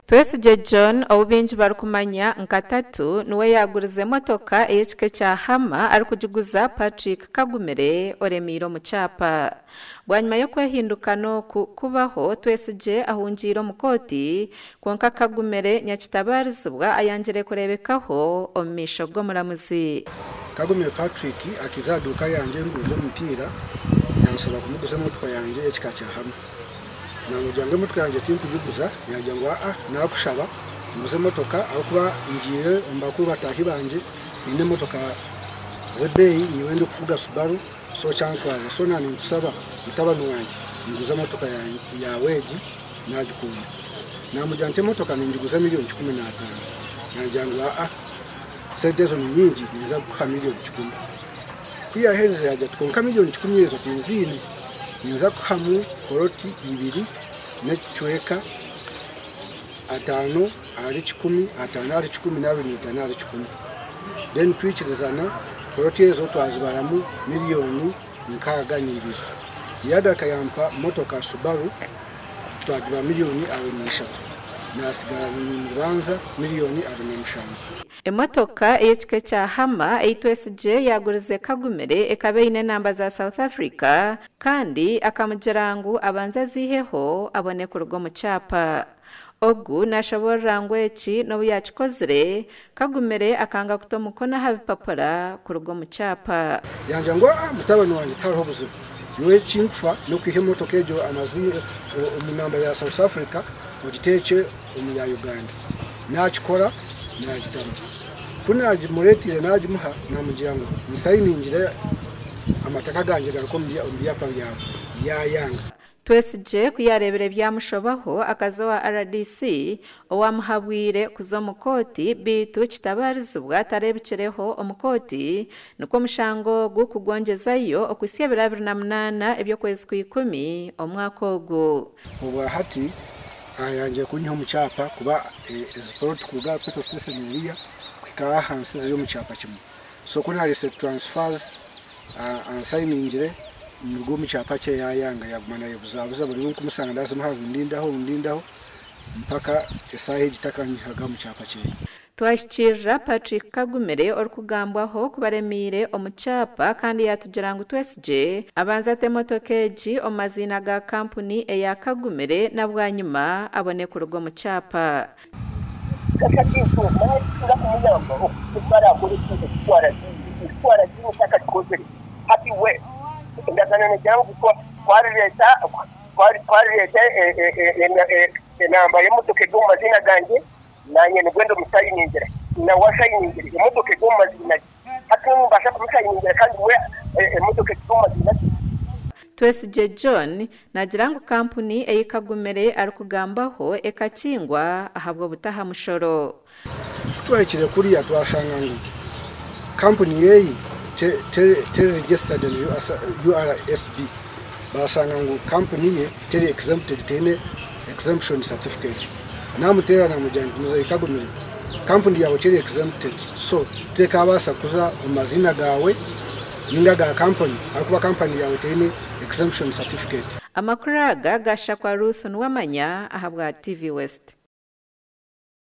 Twesigye John ou baingi barikumanya nka Tatu niwe yaagurize emotoka ey'ekika ekya Hummer arikugiguza Patrick Kagumire oremiire omu kyapa. Bwanyima y'okwehindukana oku kubaho, Twesigye ahungiire omu kooti kwonka Kagumire nyakitabaarizibwa ayangire kureebekaho omu maisho g'omuramuzi. Kagumire Patrick akaiza aha duuka yangye erikuguza omupiira yanshaba kumuguza emotoka yangye ey'ekika kya Hummer. Namugira ngu emotoka yangye tinkugiguza, yaagira ngu aa naakushaba nguze emotoka ahabw'okuba ngiire omu bakuru bataahi bangye baine emotoka z'ebeeyi nyowe ndikuvuga Subaru so kyanshwaza so naanye ninkusaba mutabani wangye nguza emotoka yaawe egi naagikunda. Namugira nti emotoka ningiguza miriyoni 15, yaagira ngu aa sente ezo ni nyingi ninza kukuha miriyoni 100. Ku yaaherize yaagira ati kwonka miriyoni 100 ezo tinziine, ninza kuhamu poloti ibiri n'ekicweka 50 ahari 100, 50 ahari 100 n'abiri n'etaano ahari 100. Then twikirizana poloti ezo twazibaramu miriyoni 62. Yaagaruka yampa motoka Subaru twagiba miriyoni 23. Naasigara nimubanza miriyoni 27. Emotoka ey'ekika ekya Hummer ei Twesigye yaagurize Kagumire ekaba eine enamba za South Africa kandi akamugira ngu abanze aziiheho abone kuruga omu kyapa. Ogu naashoboorora ngu eki n'obu yaakikozire, Kagumire akanga kuta omukono aha bipapura kuruga omu kyapa. Yangira ngu aa mutabani wangye tihariho buzibu, nyowe eki nkufa n'okwiha emotoka egyo omu namba ya South Africa ogiteekye omu ya Uganda. Naakikora naagitamu. Ku naagimureeteire naagimuha naamugira ngu nsayiningire amataka gangye garuke omu byapa byawe, yaayanga. Twesigye ku yaareebire byamushobaho akaza owa rdc owamuhabwire kuza omu kooti beitu kitabaarizibwa tareebikireho omu kooti nikwo omushango ogu kugwongyezayo okuhitsya ebiro 28 eby'okwezi kwa ikumi omwaka ogu. Obwa hati ayangire kunyiha omu kyapa kuba ezi poloti kuruga aha petrol station eriya kuhika aha ahansi ziri omu kyapa kimwe. So ku nareetsire transfers ansayiningire nduge omu kyapa kye yayanga yaguma nayebuzabuza buri obu nkumusanga ndaza muha ngu ndindaho ndindaho mpaka esaaha egi takanyihaga omu kyapa kyeye. Twahikirira Patrick Kagumire orikugambwaho kuba aremiire omu kyapa kandi yaatugira ngu Twesigye abanze ate emotoka egi omu maziina ga kampuni eya Kagumire na bwanyima abone kuruga omu kyapa. Kasha kintu manya tikisinga kumuyamba okuba arakora ekintu eki twaragiire. Eki twaragiire otakakikozire. Hati we endagaano negira ngu twarireeta twarireeta enamba y'emotoka eri omu maziina gangye, naanye nibwo ndimusayiningira. Nawe asayiningire emotoka eri omu maziina ge. Hati nimbaasa kumusayiningira kandi we emotoka eri omu maziina ge. Twesigye John naagira ngu kampuni ei Kagumire arikugambaho ekakingwa ahabw'obutaha mushoro. Ku twahikire kuriya twashanga ngu kampuni yeeye teri registered na URSB. Baashanga ngu kampuni ye teri exempted teine exemption certificate. Naamuteera naamugira nti Muzeeyi Kagumire kampuni yaawe teri exempted so tekaabaasa kuza omu maziina gaawe ninga aga kampuni ahabw'okuba kampani yaawe teine exemption certificate. Amakuru aga gashakwa Ruth Nuwamanya ahabwa TV West.